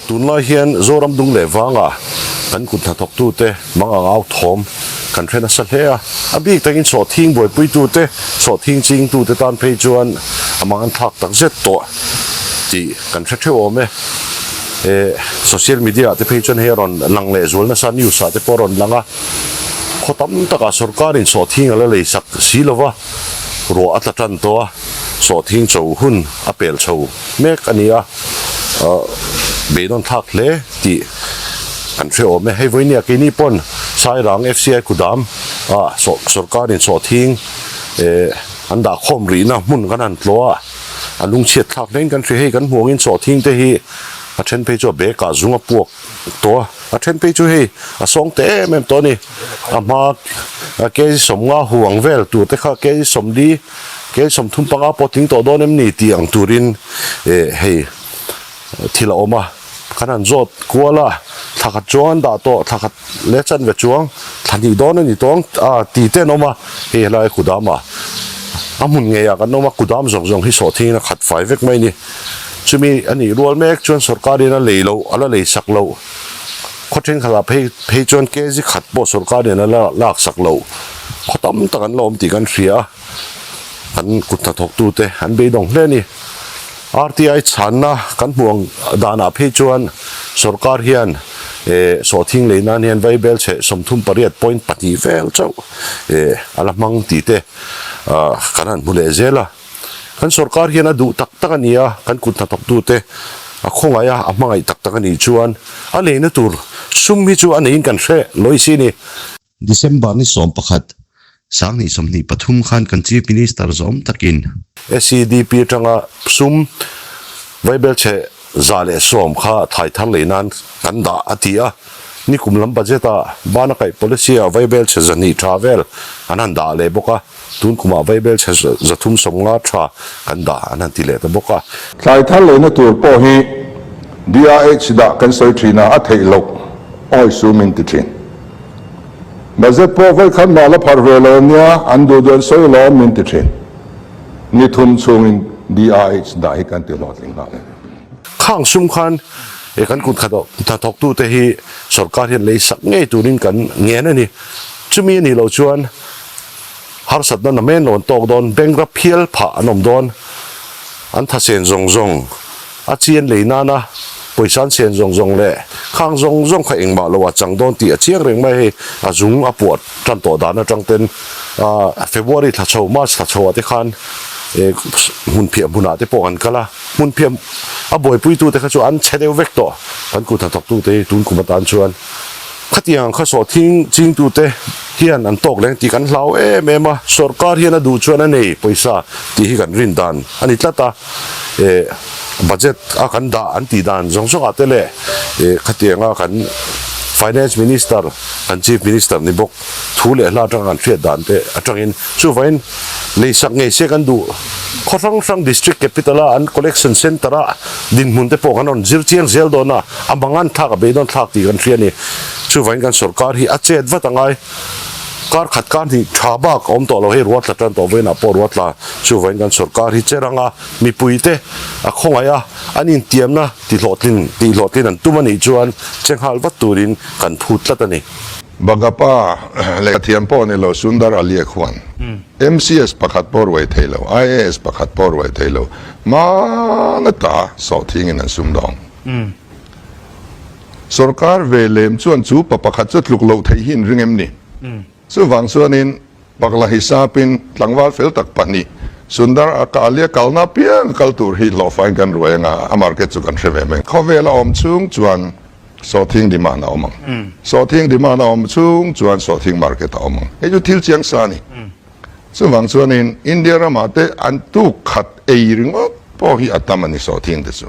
Tunlai hian Zoram dung leh vanga kan kut hnathawktute mangang au thawm kan hre nasa hle a, a bik takin sawhthing buaipuitute, sawhthing chingtute tan phei chuan a mangan thlak tak zet tawh tih kan hre theuh awm e. Social media ah te phei chuan hei a rawn lang leh zual nasa, news ah te pawh a rawn lang a, khaw tam takah sorkarin sawhthing a la lei sak si lova, ruah a tla tan tawh a, sawhthing cho hun a pel chho mek a ni a, beidawn thlak hle tih kan hre awm e. Hei vawinia keini pawn Sairang FCI kudam ah sorkarin sawhthing an dah khawm rihna hmun kan han tlawh a, a lungchhiat thlak hlein kan hria. Hei kan hmuh angin sawhthing te hi a then phei chu a bag ah zung a puak tawh a, a then phei chu hei a sawng teh em em tawh a ni. A hma kg 50 hu ang vel tur te kha kg 40 Kei 35 pawh tling tawh dawn em ni tih ang turin hei thil a awm a, kan han zawt kual a, thla khat chuang an dah tawh, thla khat leh chanve chuang, thla hnih dawn a ni tawng a ti te an awm a, hei helai kudam ah a hmun ngei ah kan awm a, kudam zawng zawng hi sawhthingin a khat fai vek mai a ni. Chumi a nih rual mek chuan sorkarin a lei loh, a la lei sak loh, khaw thenkhat ah phei phei chuan kg khat pawh sorkarin a la lak sak loh, khaw tam tak an la awm tih kan hria a. An kut hnathawktute an beidawng hle a ni. RTI chhanna kan hmuh ang danah phei chuan sorkar hian sawhthing lei nan hian vaibel chhe 38.2 vel chauh a la hmang tih te kan han hmu leh zel a. Kan sorkar hian a duh tak tak a ni a, kan kut hnathawktute a khawngaih a, a hmangaih tak tak a nih chuan a leina tur sum hi chu a neiin kan hre lawi si a ni. December ni 11, 2023 khan kan Chief Minister zawm takin. SEDP atanga sum vaibel chhe 110 kha thai thar lei nan kan dah a ti a, nikum lam budget ah bana kaih policy ah vaibel chhe 200 tha vel an han dah leh bawk a, tun kumah vaibel chhe 350 tha kan dah an han ti leh ta bawk a. Thlai thar leina tur pawh hi DRH dah kan sawi thin a, a theih loh awi sum in ti thin. Budget pawh vawi khat mah la pharh ve lo nia, an duh duh an sawi lawm min ti thin. Ni thum chhungin DRH dah hi kan ti hlawhtling nghal e. Khang sum khan e kan kut hnathawktute hi sorkar hian lei sak ngei turin kan ngen a ni. Chumi a nih loh chuan harsatna namen lo an tawk dawn, bank rap phial phah an awm dawn, an thasen zawng zawng. A chian lei nana pawisa an sen zawng zawng leh khang zawng zawng kha engmah lo a chang dawn tih a chiang reng mai hei a zung a puah tan tawh dan atang ten February thla chho March thla chho ah te khan hmun phiah hmunah te pawh kan kal a hmun phiah a buaipui tu te kha chu an chhe deuh vek tawh kan kut hnathawk tu te hi tun kum atan chuan khatiang kha sawhthing ching tu te hian an tawk leng tih kan hlau em em a sorkar hian a duh chuan a nei pawisa tih hi kan rin dan a ni tlat a. Eh budget a kan dah an tih dan zawng zawng ah te leh eh khatiang a kan finance minister kan chief minister ni bawk thu leh hla atanga kan hriat dan te atangin chuvangin leisak ngei se kan duh khaw hrang hrang district capital a an collection center a dinhmun te pawh kan rawn zir chiang zel dawn a a mangan thlak a beidawn thlak tih kan hria a ni chuvangin kan sorkar hi a chet vat angai. Kar khat kar hnih tha bak a awm tawh lo hei ruat tla tan tawh vawiinah pawh ruat tla chuvain kan sorkar hi che ranga mipuite a khawngaih a an intiamna tihlawhtlin tihhlawhtlin an tum a nih chuan che nghal vat turin kan phut tlat a ni. Bagapa lehkhathiam pawh ni lo Sundar Alia khuan MCS pakhat pawh ruai thei lo, IAS pakhat pawh ruai thei lo, hmana ta sawhthingin an sumdawng. Sorkar ve lem chuan chu pa pakhat chu tluk loh theih hi in ring em ni? Chuvang chuanin Pakla hi sapin tlangval fel tak pahnih Sundar a Kalia kalna piang a kal tur hi hlawhfain kan ruai anga a market chu kan hre ve mai. Khawvel a awm chhung chuan sawhthing demand a awm ang. Sawhthing demand a awm chhung chuan sawhthing market a awm ang. Hei chu thil chiang sa a ni. Chuvang chuanin India ramah te an tuk khat ei ringawt pawh hi a tam a ni sawhthing te chu.